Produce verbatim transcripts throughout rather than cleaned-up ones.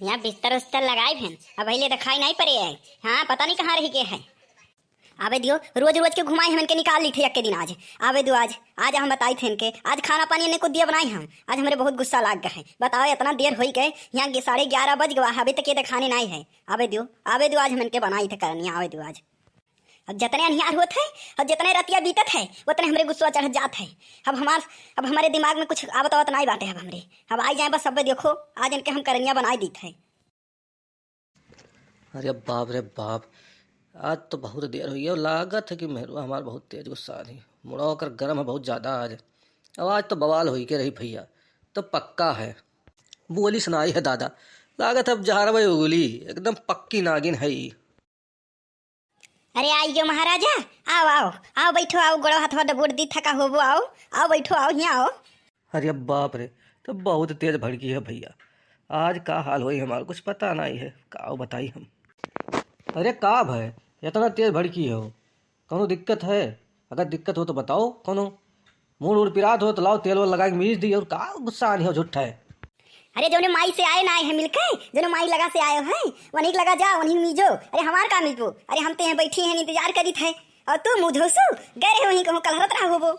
यहाँ बिस्तर उस्तर लगाई भेन, अब पहिले देखाई नहीं पड़े है। हाँ, पता नहीं कहाँ रही के है। आवे दियो, रोज रोज के घुमाई हमन के निकाल ली थे एक के दिन आज। आवे दियो आज, आज हम बताई थे इनके, आज खाना पानी इन्हें को दिया बनाई हम। आज हमरे बहुत गुस्सा लाग गए है। बताओ, इतना देर होई गए, यहाँ गे-, साढ़े ग्यारह बज गवा, अभी तक ये देखाने नहीं है। आवे दियो, आवे दियो, आज हमन के बनाई थे करनिया, आवे दियो आज। अब जितने अनिहार होत है और जितने रतिया बीतत है, उतने हमरे गुस्सा चढ़त जात है। अब हमार, अब हमारे दिमाग में कुछ आवत आवत नहीं बाटे। अब हमरे, अब आई जाए बस, अब देखो, आज इनके हम करनिया बनाई दीत है। अरे बाप रे बाप, आज तो बहुत देर हुई है। लागत है कि मेहरुआ हमार बहुत तेज गुस्सा रही, मुड़ा ओकर गरम है बहुत ज्यादा आज। अब आज तो बवाल होई के रही भैया, तो पक्का है। बोली सुनाई है दादा, लागत है अब जहरवे उगली, एकदम पक्की नागिन है ई। अरे आई गयो महाराजा, आओ, आओ, आओ, बैठो, आओ, गोड़ो हाथवा दबोड़ दी, थका होबो, आओ, आओ, बैठो, आओ, यहाँ आओ। अरे बाप रे, तो बहुत तेज भड़की है भैया। आज का हाल होई हमार, कुछ पता नहीं है, का बताई हम। अरे का भय, इतना तेज भड़की हो, कौनो दिक्कत है? अगर दिक्कत हो तो बताओ, कौनो मूड़ उड़ पिरात हो तो लाओ, तेल वेल लगा के मीज दी, और का गुस्सा आनी हो झूठा है। अरे जौने माई से आए ना आए हैं मिलके, जौने माई लगा से आए हैं, वहीं लगा जा, वहीं मीजो। अरे हमार का मीजो? अरे हम तो यहाँ बैठी हैं, इंतजार करी थे, और तू मुँह धोसू गए रहे वहीं कहूँ कलहरत रहा होबो।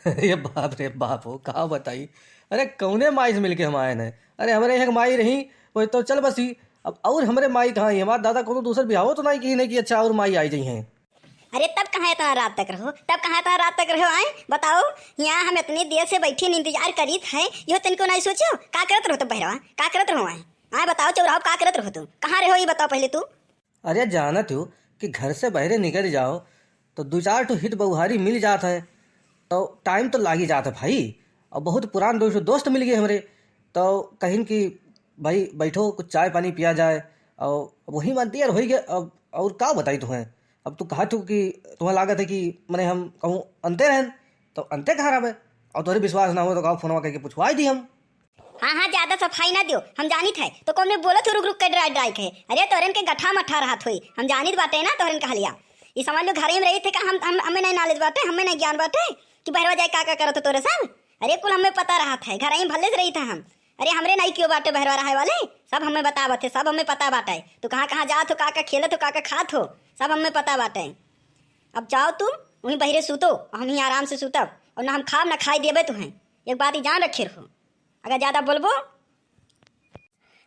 अरे बाप रे बाप हो, का बताई। अरे कौने माई से मिलके हम आए हैं? अरे हमरे एक माई रही, वो तो चल बसी। अब और हमरे माई कहाँ है? हमार दादा कोनो दूसर बिहाव तो नहीं की नहीं कि अच्छा और माई आई जाई हैं। अरे तब कहाँ इतना रात तक रहो, तब कहाँ इतना रात तक रहो, आए बताओ। यहाँ हम इतनी देर से बैठी इंतजार करीत है, यो तनिको नहीं सोचो का करत रहो तब बहरवा, का करत रहो आए? आए बताओ चौराहो का करत रहो तू, कहाँ रहो ये बताओ पहले तू। अरे जानत हो कि घर से बहरे निकल जाओ तो दो चार ठो हित बहुहारी मिल जात है, तो टाइम तो लागी जात है भाई। और बहुत पुरान दो ठो दोस्त मिल गए हमरे, तो कहिन कि भाई बैठो कुछ चाय पानी पिया जाए। और वही मन तैयार हो गए। अब और का बताई तुम्हें, अब तू कहा तू कि तुम्हें लागत है कि मने हम कहूँ अंते रहन, तो अंते कहाँ रहबे? और तोहरे विश्वास ना हो तो का फोनवा करके पूछवाई दी हम। हाँ, हाँ, ज्यादा सफाई ना दियो, हम जानित है। तो कौन में बोलत हो रुक रुक के डराई डराई के? अरे तोरन के गठा मठा रहत होई, हम जानित बाटे ना तोरन कहलिया। ई समझ लो घरे में रही थे का हम, हम, हमें नहीं knowledge बाटे, हमें नहीं ज्ञान बाटे कि बहरवा जाए का का करत हो तोरे सब। अरे कुल हमें पता रहत है, घरे में भले से रही था हम। अरे हमरे नहीं क्यों बाटे बहरवा रहे वाले, सब हमें बतावत है, सब हमें पता बाटे। तू कहाँ कहाँ जात हो, का का खेलत हो, का का खात हो, सब हमें पता बाटे। अब जाओ तू, वहीं बहरे सूतो, हम ही आराम से सूतब, और ना हम खाब ना खाई देबे तुहें। एक बात ही जान रखे रहो, अगर ज्यादा बोलबो,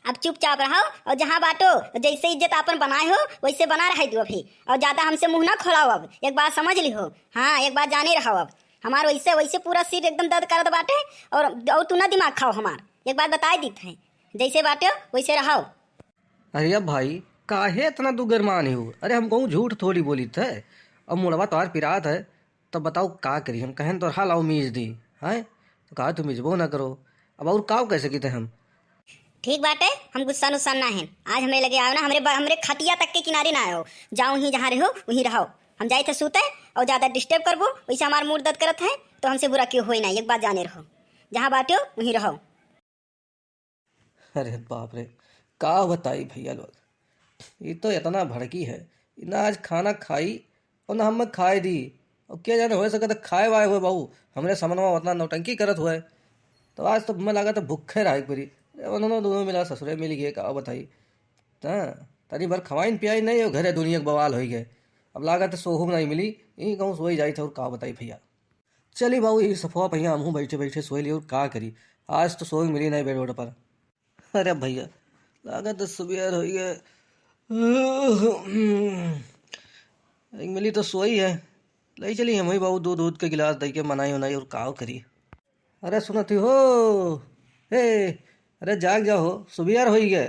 अब चुपचाप रहो और जहाँ बाटो, जैसे इज्जत आपन बनाए हो, वैसे बना रहे दो अभी, और ज्यादा हमसे मुंह ना खोलाओ। अब एक बात समझ लिहो, हाँ, एक बात जाने रहो, अब हमार वैसे, वैसे पूरा सिर एकदम दर्द करत बाटे, और, और तू ना दिमाग खाओ हमार, एक बात बताए दीत है, जैसे बाटो वैसे रहो। अरे अब भाई, काहे इतना तू गरमान हो? अरे हम कहूँ झूठ थोड़ी बोली थे, अब मुड़वा तोहार पिरात है, तब बताओ का करी हम? कहेन तो हाल आओ मीज दी, हैं? तो कहा तू मिजबो ना करो, अब और काव कह सकी थे हम? ठीक बाटे, हम गुस्सा नुस्सा ना हैं। आज हमें लगे आओ ना, हमरे ब-, हमरे खटिया तक के किनारे ना आओ। जाओ ही जहाँ रहो, वहीं रहो। हम जाए थे सूते और ज्यादा डिस्टर्ब करबो, वैसे हमार मूड दर्द करत है, तो हमसे बुरा क्यों होई ना, एक बात जाने रहो, जहाँ बाटो वहीं रहो। अरे बाप रे, का बताई भैया लोग, ई तो इतना भड़की है, ई ना आज खाना खाई और ना हमें खाए दी। और क्या जाने, हो सकता खाए वाए हुए बाबू, हमरे समनवा उतना नौटंकी करत हुए, तो आज तो हमें लगा तो भूखे रहे परी। अरे उन्होंने दोनों मिला ससुरे मिल गए, का बताई। हाँ, तनी भर खवाइन पियाई नहीं हो, घरे दुनिया के बवाल हो गए। अब लागत है सोहू नहीं मिली, यहीं कहूँ सोई जाई थे और का बताई भैया। चली बाबू, यही सफवा पहिया हमहूँ बैठे बैठे सोई ली और का करी, आज तो सोई मिली नहीं बेड वेड पर। अरे भैया, लागत है सुबह हो गए। एक मिली तो सोई है, ले चली हम ही बाबू दूध दूध के गिलास दे के मनाई उनाई और काव करी। अरे सुनत ही हो, हे, अरे जाग जाओ हो, सुबियार होई गए।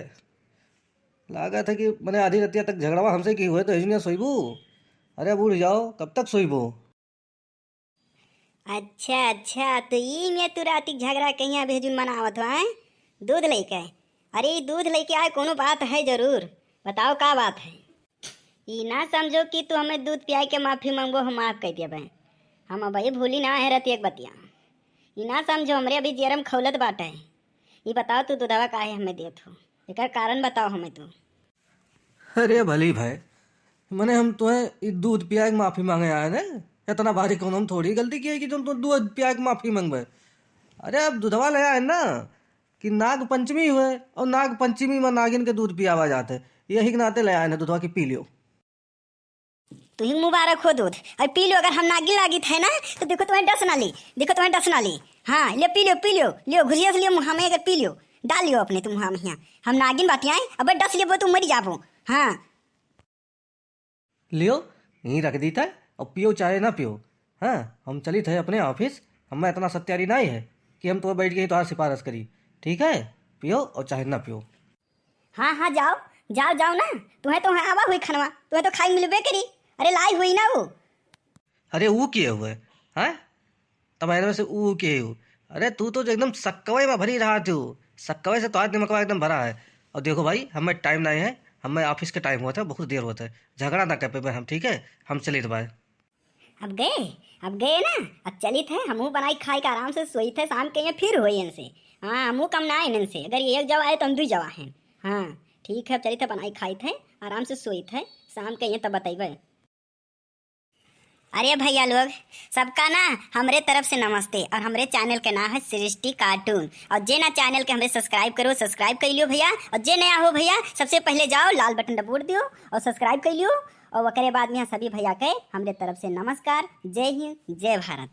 लागत है कि मने आधी रतिया तक झगड़वा हमसे की हुए तो हिजनिया सोईबू। अरे अब उठ जाओ, कब तक सोईबू? अच्छा, अच्छा, तो ई में तू राती झगड़ा कहिया भेजुन मनावत हो, हैं? दूध लेके? अरे ई दूध लेके आए, कोनो बात है जरूर, बताओ का बात है? ई ना समझो कि तू हमें दूध पियाए के माफी मांगबो, हम माफ कर देबे। हम अब ई भूली ना है रहती एक बतिया। ई ना समझो हमरे अभी जियरम खौलत बाटे। ई बताओ तू दूधवा काहे हमें देत हो, एकर कारण बताओ हमें तू। अरे भली भाई, मने हम तुम्हें ई दूध पियाए के माफी मांगे आए ने, इतना भारी कौन हम थोड़ी गलती की है कि तुम, तुम दूध पियाए के माफी मांगबे। अरे अब दूधवा ले आए ना, कि नाग पंचमी हुए और नाग पंचमी में नागिन के दूध पियावा जात है, यही के नाते ले आए हैं दूधवा कि पी लियो। तुही मुबारक हो दूध, और पी लियो। अगर हम नागिन लागित है ना, तो देखो तुम्हें डस ना ली, देखो तुम्हें डस ना ली। हाँ, ले पी लियो, पी लियो, लियो घुसिया से लियो मुँह में, अगर पी लियो, डाल लियो अपने तुम मुँह में हियाँ। हम नागिन बाटी आए, अब डस लियो तुम मरी जाबो। हाँ। लियो, यहीं रख दी था, और पियो चाहे ना पियो। हाँ, हम चलित है अपने office, हमें इतना सत्यारी नहीं है कि हम तुम्हें बैठ के ही तुम्हारा सिफारिश करी, ठीक है? पियो और चाहे ना पियो। हाँ, हाँ, जाओ, जाओ, जाओ ना, तुम्हें तो वहाँ आवा हुई खनवा, तुम्हें तो खाई मिलबे करी। अरे लाई हुई ना वो। अरे वो किए हुए, हाँ? तब आए से ऊ के हो। अरे तू तो एकदम सक्कवे में भरी रहा तू, सक्कवे से तोहार दिमागवा एकदम भरा है। और देखो भाई, हमें time नहीं है, हमें office के time होत है, बहुत देर होत है, झगड़ा ना कर पे हम, ठीक है? हम चलित बाय। अब गए, अब गए ना, अब चलित है, हमहू बनाई खाई के आराम से सोइत है, शाम के यहाँ फिर होई इनसे। हाँ, हमहू कम ना आए इनसे, अगर ये एक जवा है तो हम दुई जवा हैं। हाँ, ठीक है, अब चलित है, बनाई खाइत है, आराम से सोइत है, शाम के यहाँ तब बतैबे। अरे भैया लोग, सबका ना हमरे तरफ से नमस्ते। और हमरे channel के नाम है सृष्टि cartoon। और जे ना channel के हमरे subscribe करो, subscribe कर लियो भैया। और जे नया हो भैया, सबसे पहले जाओ लाल button दबोड़ दियो और subscribe कर लियो। और ओकरे बाद में सभी भैया के हमरे तरफ से नमस्कार, जय हिंद, जय भारत।